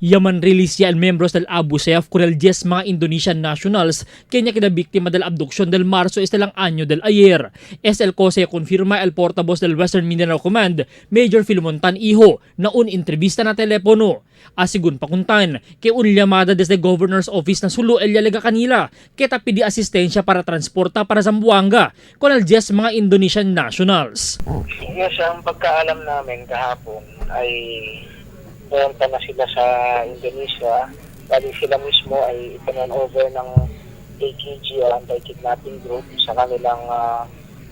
Yaman release ya el membros del Abu Sayyaf con el 10 mga Indonesian nationals kenya kina biktima del abduction del marzo este lang año del ayer. Es el cosa confirma el portavoz del Western Mindanao Command, Major Filemon Tan Iho, na un entrevista na telepono. Asigun pakuntan, kay un llamada desde Governor's Office na Sulu el yalega kanila, kita pidi asistensya para transporta para Zamboanga con el 10 mga Indonesian nationals. Yes, ang pagkaalam namin kahapon ay pumunta na sila sa Indonesia. Bali sila mismo ay ipinan over ng AKG o Anti-Kidnapping Group sa kanilang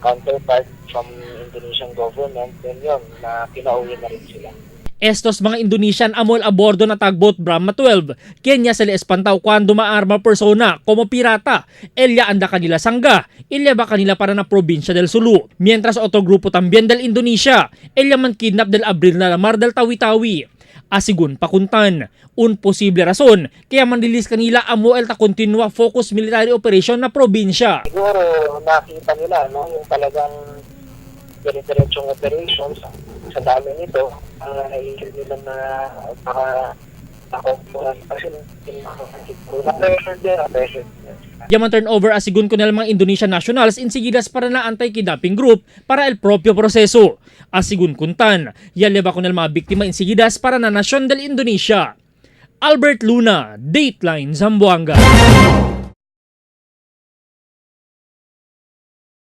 counterpart from Indonesian government. Then yun, na pinauwi na rin sila. Estos mga Indonesian amol a bordo na tugboat Brahma 12. Kenya sila espantaw cuando maarma persona como pirata. Ella anda kanila sangga. Illa ba kanila para na probinsya del Sulu. Mientras otro grupo también del Indonesia. Ella man kidnap del Abril na lamar del Tawi-Tawi. Asigun pakuntan, un posible rason kaya mandilis kanila amo el ta continua focus military operation na probinsya. Siguro nakita nila, no, yung talagang dire-diretsong operations sa dami nito, ang naisip nila na baka nakukuha kasi na-pressure din, na-pressure din. Yaman turnover asigun ko mga Indonesian nationals insigidas para na anti-kidnapping group para el propio proseso. Asigun kuntan, yaleba ko mga biktima insigidas para na nasyon del Indonesia. Albert Luna, Dateline Zamboanga.